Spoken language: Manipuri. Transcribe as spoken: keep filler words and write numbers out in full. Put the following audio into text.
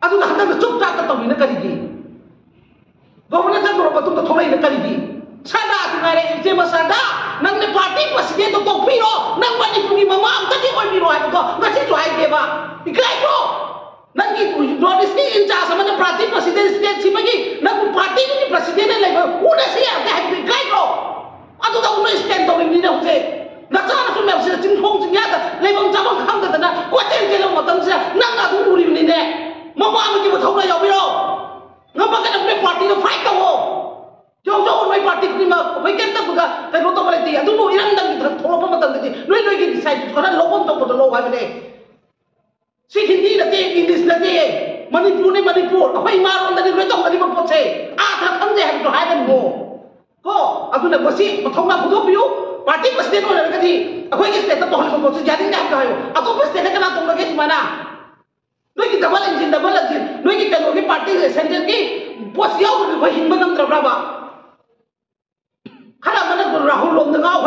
ꯑꯗꯨꯒ ꯍꯟꯗꯛꯅ ꯆꯨꯞ ꯆꯥꯞꯇ ꯇꯧꯔꯤꯅ ꯀꯔꯤꯒꯤ? ꯒꯣꯕꯔꯅꯔ ꯆꯠꯂꯨꯔ ꯃꯇꯨꯡꯗ ꯊꯣꯛꯂꯛꯏꯅ ꯀꯔꯤꯒꯤ? ꯁꯔꯗꯥꯁꯨ ꯉꯥꯏꯔꯦ, ꯏꯆꯦ ꯃꯁꯔꯗꯥ, ꯅꯪꯅ ꯄꯥꯔꯇꯤ ꯄ꯭ꯔꯁꯤꯗꯦꯟꯗꯣ ꯇꯣꯛꯄꯤꯔꯣ, ꯅꯪ ꯃꯅꯤꯄꯨꯔꯒꯤ ꯃꯃꯥ ꯑꯝꯇꯗꯤ ꯑꯣꯏꯕꯤꯔꯣ ꯍꯥꯏꯕꯗꯣ ꯉꯁꯤꯁꯨ ꯍꯥꯏꯗꯦꯕ꯫ ꯏꯀꯥꯏꯗ꯭ꯔꯣ? ꯅꯪꯒꯤ ꯅꯣꯔꯠ ꯏꯁꯀꯤ ꯏꯟꯆꯥꯔꯖ ꯑꯃꯅ ꯄꯥꯔꯇꯤ ꯄ꯭ꯔꯁꯤꯗꯦꯟ ꯁ꯭ꯇꯦꯠ ꯁꯤꯃꯒꯤ ꯅꯪꯕꯨ ꯄꯥꯔꯇꯤꯒꯤ ꯄ꯭ꯔꯁꯤꯗꯦꯟꯅ ꯂꯩꯕ ꯎꯅꯁꯤ ꯌꯥꯗꯦ ꯍꯥꯏꯕꯗꯨ ꯏꯀꯥꯏꯗ꯭ꯔꯣ? ꯑꯗꯨꯗ ꯑꯃꯨꯛ ꯁ꯭ꯇꯦꯟ ꯇꯧꯔꯤꯕꯅꯤꯅꯦ ꯍꯧꯖꯤꯛ꯫ ꯅꯆꯥꯅꯁꯨ ꯃꯌꯥꯝꯁꯤꯗ ꯆꯤꯡꯈꯣꯡ ꯆꯤꯡꯌꯥꯗ ꯂꯩꯐꯝ ꯆꯥꯐꯝ ꯈꯪꯗꯗꯅ ꯀꯣꯏꯆꯦꯟ ꯆꯦꯜꯂꯕ ꯃꯇꯝꯁꯤꯗ ꯅꯪꯅ ꯑꯗꯨꯝ ꯎꯔꯤꯕꯅꯤꯅꯦ꯫ ꯃꯃꯥ ꯑꯃꯒꯤ ꯃꯊꯧꯅꯥ ꯌꯥꯎꯕꯤꯔꯣ꯫ ꯉꯝꯃꯒꯅ ꯅꯣꯏ ꯄꯥꯔꯇꯤꯗꯣ ꯐꯥꯏꯠ ꯇꯧꯋꯣ꯫ ꯌꯧ ꯌꯧ ꯅꯣꯏ ꯄꯥꯔꯇꯤ ꯈꯨꯗꯤꯡꯃꯛ ꯑꯩꯈꯣꯏ ꯀꯩꯝꯇ ꯀꯩꯅꯣ ꯇꯧꯕ ꯂꯩꯇꯦ꯫ ꯑꯗꯨꯕꯨ ꯏꯔꯝꯗꯝꯒꯤ ꯊꯣꯛꯂꯛꯄ ꯃꯇꯝꯗꯗꯤ ꯅꯣꯏ ꯅꯣꯏꯒꯤ ꯗꯤꯁꯥꯏꯠ ꯈꯔ ꯂꯧꯐꯝ ꯊꯣꯛꯄꯗꯣ ꯂꯧ ꯍꯥꯏꯕꯅꯦ꯫ ꯁꯤ ꯍꯤꯟꯗꯤ ꯅꯠꯇꯦ, ꯏꯪꯂꯤꯁ ꯅꯠꯇꯦ, ꯃꯅꯤꯄꯨꯔꯅꯤ ꯃꯅꯤꯄꯨꯔ꯫ ꯑꯩꯈꯣꯏ ꯏꯃꯥꯔꯣꯟꯗꯅꯤ ꯂꯣꯏ ꯇꯧꯅꯔꯤꯕ ꯄꯣꯠꯁꯦ꯫ ꯑꯥ ꯊꯥ ꯈꯪꯗꯦ ꯍꯥꯏꯕꯁꯨ ꯍꯥꯏꯔꯅꯨ꯫ ꯀꯣ, ꯑꯗꯨꯅ ꯃꯁꯤ ꯃꯊꯧꯅꯥ ꯐꯣꯡꯗꯣꯛꯄꯤꯌꯨ꯫ ꯄꯥꯔꯇꯤ ꯄ꯭ꯔꯁꯤꯗꯦꯟ ꯑꯣꯏꯔꯒꯗꯤ ꯑꯩꯈꯣꯏꯒꯤ ꯁ꯭ꯇꯦꯠꯇ ꯇꯧꯍꯜꯂꯤꯕ ꯄꯣꯠꯁꯤ ꯌꯥꯅꯤꯡꯗꯦ ꯍꯥꯏꯕꯗꯣ ꯍꯥꯏꯌꯨ꯫ ꯑꯇꯣꯞꯄ ꯁ꯭ꯇꯦꯠꯇ ꯀꯅꯥ ꯇꯧꯅꯒꯦ ꯁꯨꯃꯥꯏꯅ? ꯅꯣꯏꯒꯤ ꯗꯕꯜ ꯏꯟꯖꯤꯟ, ꯗꯕꯜ ꯏꯟꯖꯤꯟ, ꯅꯣꯏꯒꯤ ꯀꯩꯅꯣꯒꯤ ꯄꯥꯔꯇꯤ ꯁꯦꯟꯇ꯭ꯔꯦꯜꯒꯤ ꯄꯣꯠ ꯌꯥꯎꯗ꯭ꯔꯗꯤ ꯑꯩꯈꯣꯏ ꯍꯤꯡꯕ ꯉꯝꯗ꯭ꯔꯕ꯭ꯔꯕ? ꯈꯔ ꯑꯃꯅ ꯔꯥꯍꯨꯜ ꯂꯣꯝꯗ ꯉꯥꯎ